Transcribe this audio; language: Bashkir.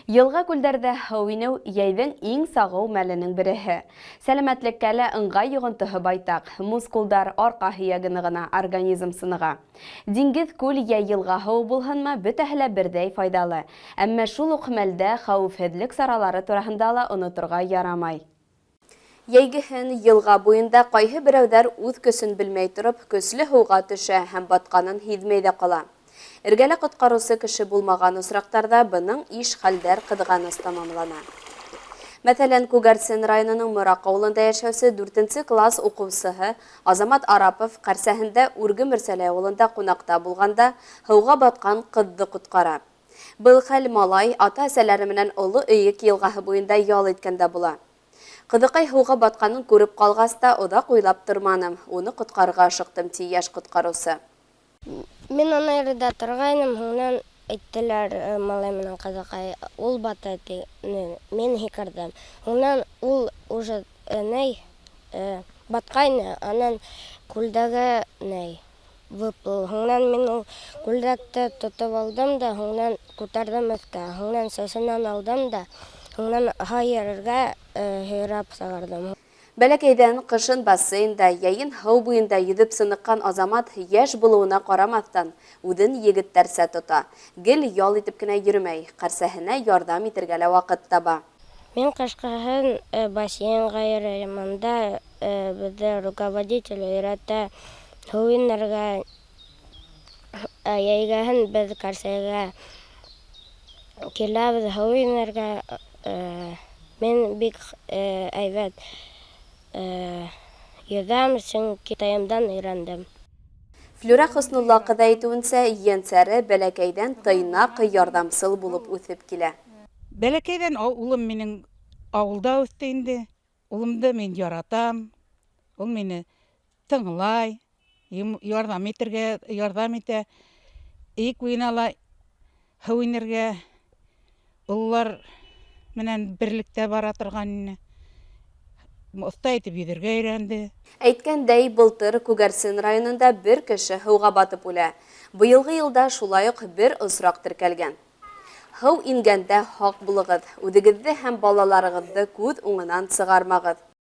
Йылға-күлдәрҙә һыу инеү, йәйҙең иң сағыу мәленең береһе. Сәләмәтлеккә лә ыңғай йоғонтоһо байтаҡ. Мускулдар, арҡа һөйәге нығына, организм сыныға. Диңгеҙ, күл йә йылға һыуы булһынмы, бөтәһе лә берҙәй файҙалы. Әммә шул уҡ мәлдә хәүефһеҙлек саралары тураһында ла оноторға ярамай. Йәйгеһен йылға буйында ҡайһы берәүҙәр үҙ көсөн белмәй тороп, көслө һыуға төшә һәм батҡанын һиҙмәй ҙә ҡала. Эргәлә ҡотҡарыусы кеше булмаған осраҡтарҙа бының иш хәлдәр ҡыҙғаныс тамамлана. Мәҫәлән, Күгәрсен районының Мораҡ ауылында йәшәүсе дүртенсе класс уҡыусыһы Азамат Арапов ҡәрсәһендә Үрге Мөрсәләй ауылында ҡунаҡта булғанда һыуға батҡан ҡыҙҙы ҡотҡара. Был хәл малай ата-әсәләре менән Оло Өйек елғаһы буйында ял иткәндә була. Ҡыҙыҡай һыуға батҡанын күреп ҡалғас та, оҙаҡ уйлап торманым, уны ҡотҡарырға ашыҡтым, ти йәш ҡотҡарыусы. Мин ана ерҙә торғайным, һуңынан әйттеләр, малай менән ҡыҙыҡай, ул бата, тине, мин һикерҙем. Һуңынан ул уже ней, батҡайны, анан күлдәге ней, выплыл. Һуңынан мин ул күлдәкте тотоп алдым да, һуңынан күтәрҙем өҫкә. Һуңынан сәсенән алдым да, һуңынан һай ергә һөйрәп сығарҙым. Бәләкәйҙән ҡышын бассейнда, йәйен һыу буйында йөҙөп сыныҡҡан Азамат йәш булыуына ҡарамаҫтан, үҙен егеттәрсә тота. Гел ял итеп кенә йөрөмәй, ҡәрсәһенә ярҙам итергә лә ваҡыт таба. Мин ҡышҡыһын бассейнға йөрөйөм, унда беҙҙе руководитель өйрәтә һыу инергә, ә йәйгәһен беҙ Кәрсәйгә киләбеҙ һыу инергә. Мин бик әйбәт йөҙәм, сөнки атайымдан өйрәндем. Флүрә Хөснулла ҡыҙы әйтеүенсә, ейәнсәре бәләкәйҙән тыйнаҡ, ярҙамсыл булып үҫеп килә. Бәләкәйҙән улым минең ауылда үҫте инде. Улымды мин яратам. Ул мине тыңлай, ярҙам итергә ярҙам итә. Эйек буйына ла һыу инергә ололар менән берлектә бара торған ине. Оҫта итеп йөҙөргә өйрәнде. Әйткәндәй, былтыр Күгәрсен районында бер кеше һыуға батып үлә. Быйылғы йылда шулай уҡ бер осраҡ теркәлгән. Һыу ингәндә һаҡ булығыҙ, үҙегеҙҙе һәм балаларығыҙҙы күҙ уңынан сығармағыҙ.